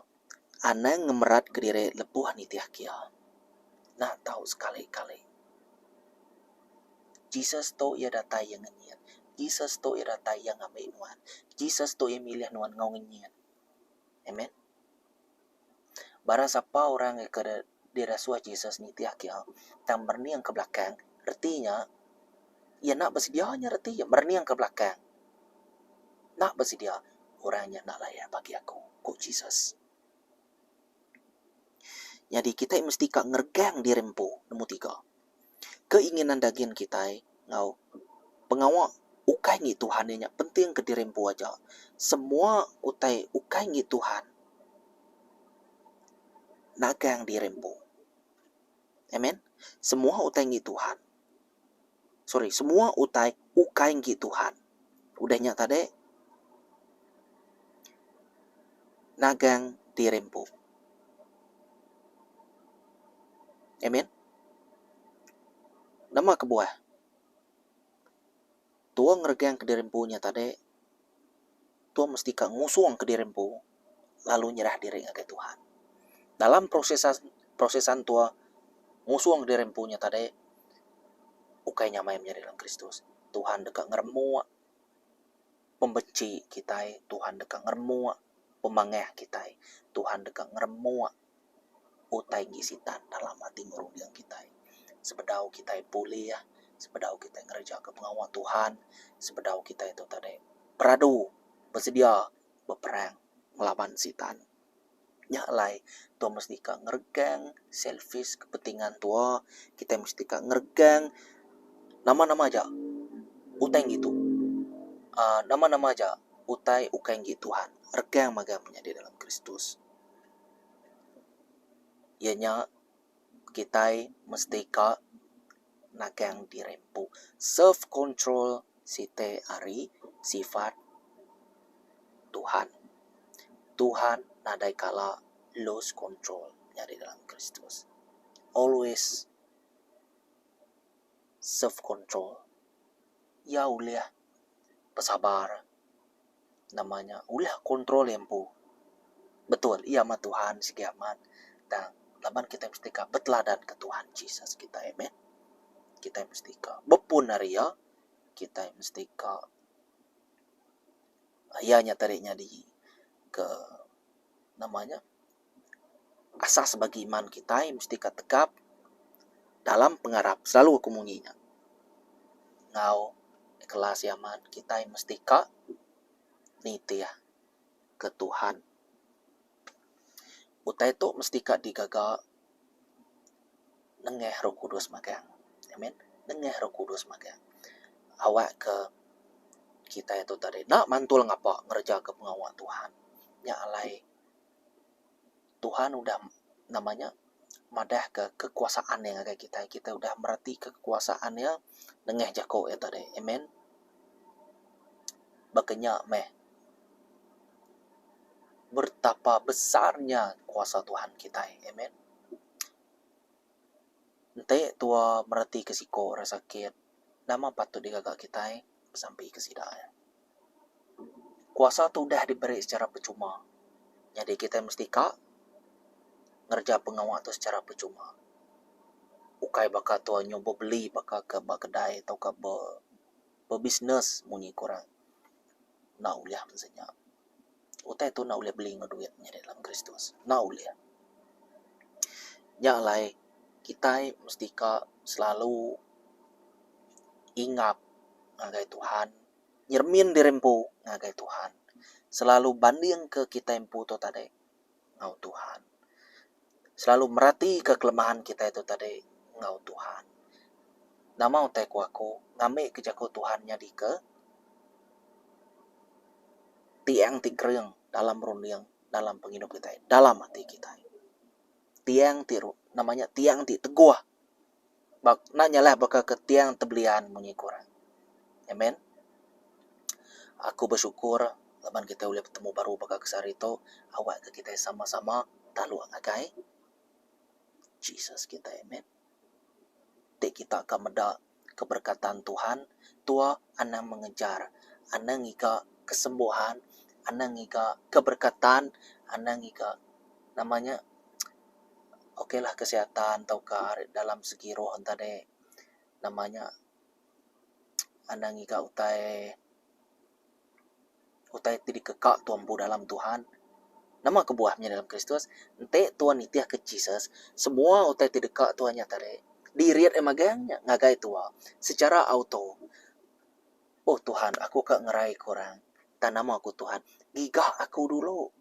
anang ngemerat kediri lebuh nitih ke iya. Enda tau sekali kali. Jesus tu iya datai iya ngenyit. Jesus tu iya datai iya ngambi nuan. Jesus tu iya milih nuan enggau ngenyit. Amen. Barang sapa orang ke dirasuh Jesus nitih ke iya tang merening ke belakang reti nya iya enda besedia nya reti iya merening ke belakang. Enda besedia orang nya enda layak bagi aku, ku Jesus. Nyadi kitai mesti ka ngeregang diri empu nombor tiga. Keinginan daging kitai enggau pengawa ukai ngi Tuhan iya nya penting ke diri empu aja. Semua utai ukai ngi Tuhan nagang diri empu. Amen. Semua utai ngi Tuhan. Sorry, semua utai ukai ngi Tuhan. Udah nya tadi nagang diri empu. Amen. Nama kebuah? Tua ngeregang kediri empu nya tadi, tua mesti ka ngusung kediri empu lalu nyerah diri ngagai Tuhan. Dalam prosesan prosesan tua ngusung diri empu nya tadi ukai nyamai menyadi dalam Kristus. Tuhan deka ngeremuk pembenci kitai, Tuhan deka ngeremuk pemangah kitai, Tuhan deka ngeremuk utai enggi sitan dalam ati enggau runding kitai. Sebedau kitai pulih, sebedau kitai ngereja ke pengawa Tuhan, sebedau kitai tu tadi beradu besedia beperang ngelaban sitan. Nya alai tua mesti ka ngeregang selfish kepentingan tua, kitai mesti ka ngeregang nama-nama aja utai enggi tu uhh nama-nama aja utai ukai enggi Tuhan regang mega menyadi dalam Kristus. Iya nya kitai mesti ka nagang diri empu. Self control siti ari sifat Tuhan. Tuhan nadai kala lose control nyadi dalam Kristus. Always self control. Iya ulih besabar. Nama nya ulih control iya empu. Betul iya amat Tuhan sigi amat tang laban kitai mesti ka beteladan ke Tuhan Jesus kitai amen. Kitai mesti ka bepun ari iya kitai mesti ka iya nya tadi nyadi ke nama nya asas bagi iman kitai mesti ka tegap. Dalam pengarap selalu aku munyi nya. Enggau kelas iya amat kitai mesti ka nitih ke Tuhan. Utai tu mesti ka digaga nengah Roh Kudus magang. Amen. Nengah Roh Kudus magang. Awak ke kitai tu tadi enda mantul ngapa ngereja ke pengawa Tuhan. Nya alai Tuhan udah nama nya madah ke kekuasaan iya ngagai kitai. Kitai udah mereti ke kekuasaan iya nengah jaku iya tadi. Amen. Baka nya meh betapa besarnya kuasa Tuhan kitai. Amen. Enti tua mereti ke siko orang sakit, nama patut digaga kitai? Besampi ke sida iya. Kuasa tu udah diberi secara percuma. Nyadi kitai mesti ka ngereja pengawa tu secara percuma. Ukai baka tua nyau bebeli baka ke ba kedai tauka be bebisnes munyi ku orang. Enda ulih mesti nya. Utai tu enda ulih beli enggau duit nyadi dalam Kristus. Enda ulih. Nya alai kitai mesti ka selalu ingap ngagai Tuhan, nyeremin diri empu ngagai Tuhan. Selalu bandingka kitai empu tu tadi enggau Tuhan. Selalu meratika kelemahan kitai tu tadi enggau Tuhan. Nama utai ku aku ngambika jaku Tuhan nyadika tiang ti kering dalam runding dalam pengidup kitai dalam ati kitai. Tiang ti nama nya tiang ti teguh ba enda nyalah baka ke tiang tebelian munyi ku orang. Amen. Aku bersyukur laban kitai ulih betemu baru baka ke sehari tu awak ke kitai sama-sama taluk ngagai Jesus kitai. Amen. Ti kita ka meda keberkatan Tuhan, tua anang mengejar, anang ngiga kesembuhan, anang ngiga keberkatan, anang ngiga nama nya ok lah kesihatan tauka dalam segi roh enta deh nama nya anang ngiga utai. Utai ti dikeka tuan empu dalam Tuhan. Nama kebuah menyadi dalam Kristus? Enti tuan nitihka Jesus, semua utai ti deka tuan nya tadi dirit iya magang nya ngagai tua secara auto. Oh Tuhan, aku ka ngeraika orang. Tang nama ku Tuhan? Giga aku dulu.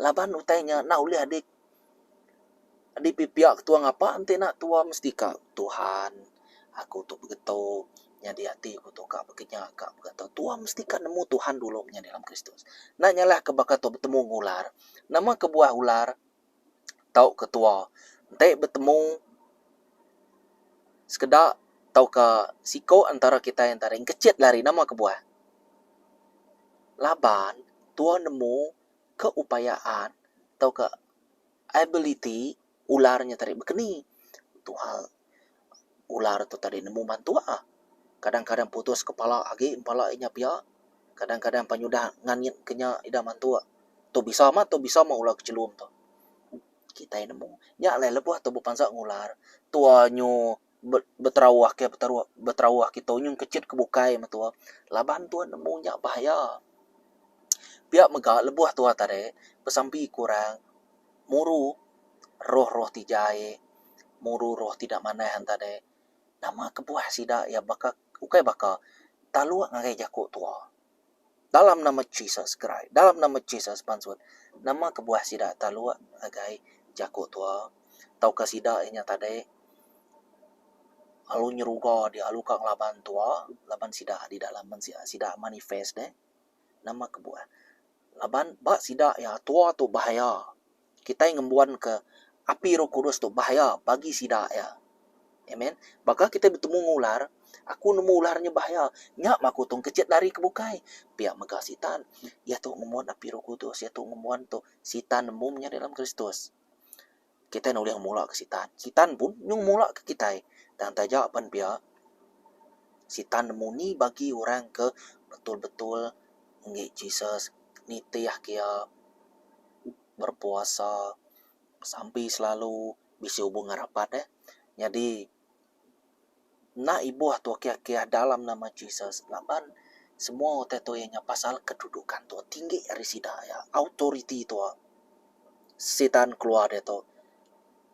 Laban utai nya enda ulih adik dipipia ketua ngapa enti enda tua mesti ka Tuhan aku tu begetu nyadi ati ku tu ka bekenya ka begetu tua mesti ka nemu Tuhan dulu menyadi dalam Kristus. Enda nyalah ke baka tu betemu enggau ular. Nama kebuah ular tau ketua enti betemu sekeda tauka siko antara kitai entara engkechit lari nama kebuah. Laban tua nemu keupayaan tauka ability ular nya tadi bekeni tuha ular tu tadi nemu mantuk ah. Kadang-kadang putus kepala agi pala inya pia kadang-kadang penyudah ngangit ke nya ida mantuk. Tu bisa amat tu bisa mah ular kechelum tu. Kitai nemu. Nya alai lebuh tu bepansa ngular tua nyu beterauh ke beterauh kitu nyung kechit ke bukai metua laban tua nemu nya bahaya. Pia mega lebuh tua tadi besampi ku orang muru roh-roh ti jai muru roh ti enda manah tadi nama kebuah sida iya baka ukai baka taluk ngagai jaku tua. Dalam nama Jesus Christ, dalam nama Jesus pansut. Nama kebuah sida taluk ngagai jaku tua tauka sida inya tadi lalu nyeruga dia lalu ka ngelaban tua laban sida di dalam mensia sida manifest deh. Nama kebuah laban ba sida iya tua tu bahaya. Kitai ngembuan ke api Roh Kudus tu bahaya bagi sida iya. Amen. Baka kitai betemu enggau ular, aku nemu ular nya bahaya. Nya mah aku tu kecit lari ke bukai. Pia mega sitan. Iya tu ngembuan api Roh Kudus, iya tu ngembuan tu. Sitan nemu menyadi dalam Kristus. Kitai enda ulih ngemula ke sitan. Sitan pun nyau ngemula ke kitai. Tang taja pen pia, sitan nemu ni bagi orang ke betul-betul enggi Jesus nitih ke iya. Berpuasa, besampi selalu, bisi hubungan rapat eh. Nyadi enda ibuh tu akih-akih dalam nama Jesus laban semua utai tu iya nya pasal kedudukan tu tinggi ari sida iya authority tu. Sitan keluar diatu.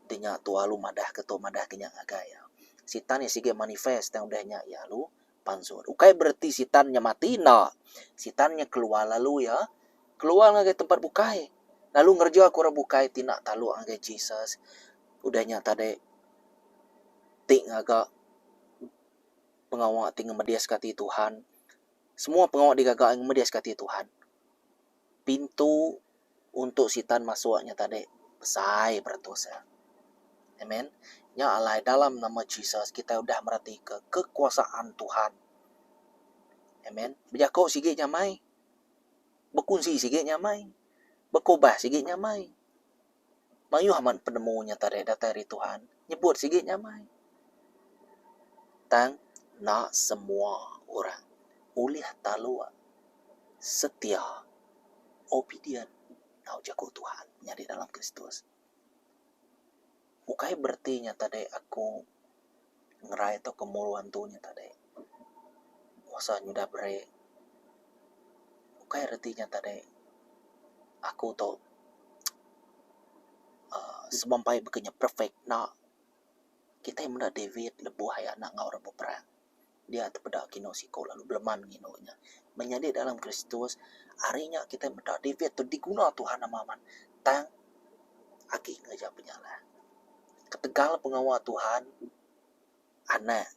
Ti nya tua lalu madahka tu madahka nya ngagai iya. Sitan nya sigi manifest tang udah nya iya lalu pansut. Ukai bereti sitan nya mati enda. Sitan nya keluar lalu iya keluar ngagai tempat bukai lalu ngereja ke orang bukai ti enda taluk ngagai Jesus. Udah nya tadi ti ngaga pengawa ti ngemediska ati Tuhan. Semua pengawa digaga ngemediska ati Tuhan. Pintu untuk sitan masuk nya tadi besai beratus iya. Amen. Nya alai dalam nama Jesus kitai udah meratika kekuasaan Tuhan. Amen. Bejaku sigi nyamai. Bekunsi sigi nyamai. Bekubah sigi nyamai. Mayuh amat penemu nya tadi datai ari Tuhan. Nyebut sigi nyamai. Tang enda semua orang ulih taluk setia obedient enggau jaku Tuhan nyadi dalam Kristus. Ukai bereti nya tadi aku ngerai tauka muru antu nya tadi kuasa nyudah beri. Ukai reti nya tadi aku tu uhh semampai baka nya perfect enda. Kitai meda David lebuh iya anak enggau orang beperang. Dia tepeda kinu siku lalu beleman nginu nya. Menyadi dalam Kristus, ari nya kitai meda David tu diguna Tuhan nama amat tang agi ngereja penyalah. Ketegal pengawa Tuhan, anak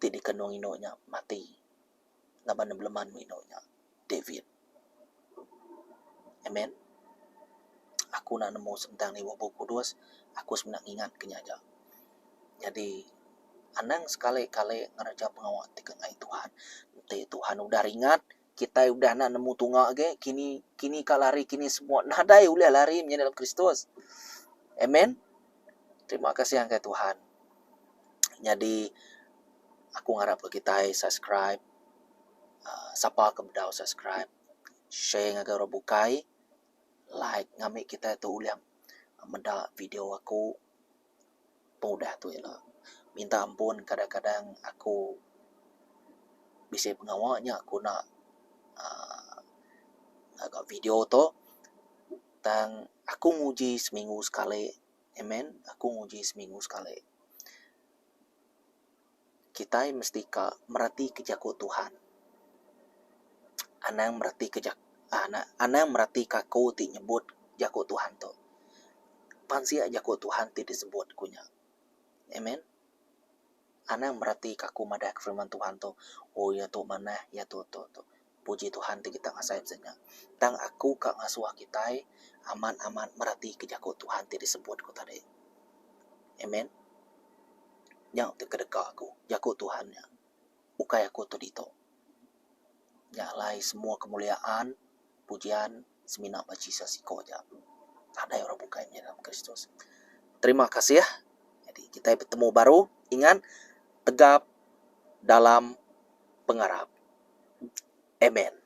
ti dikandung inu nya mati laban ne beleman meh inu nya. David. Amen. Aku enda nemu sentang ni Bup Kudus, aku semina ngingat ke nya aja. Nyadi anang sekali kali ngereja pengawa ti ke enggai Tuhan. Enti Tuhan udah ringat, kitai udah enda nemu tunga agi kini kini ka lari kini semua nadai ulih lari menyadi dalam Kristus. Amen. Terima kasih ngagai Tuhan. Nyadi aku ngarap ke kitai subscribe uhh sapa ke bedau subscribe share ngagai orang bukai like ngambi kitai tu ulih meda video aku pengudah tu ila. Minta ampun kadang-kadang aku bisi pengawa nya aku enda uhh ngaga video tu tang aku nguji seminggu sekali amen aku nguji seminggu sekali. Kitai mesti ka meratika jaku Tuhan. Anang meratika jaku anang meratika aku ti nyebut jaku Tuhan tu. Pansik jaku Tuhan ti disebut ku nya. Amen. Anang meratika aku madah ke firman Tuhan tu oh iya tu manah iya tu tu tu. Puji Tuhan ti kita ngasai bisi nya. Tang aku ka ngasuh kitai amat amat meratika jaku Tuhan ti disebut ku tadi. Amen. Nya ti kedeka aku, jaku Tuhan nya. Ukai aku tu ditu. Nya alai semua kemuliaan, pujian semina ba Jesus siko aja. Nadai orang bukai mih dalam Kristus. Terima kasih. Jadi kitai betemu baru. Ingat tegap dalam pengarap. Amen.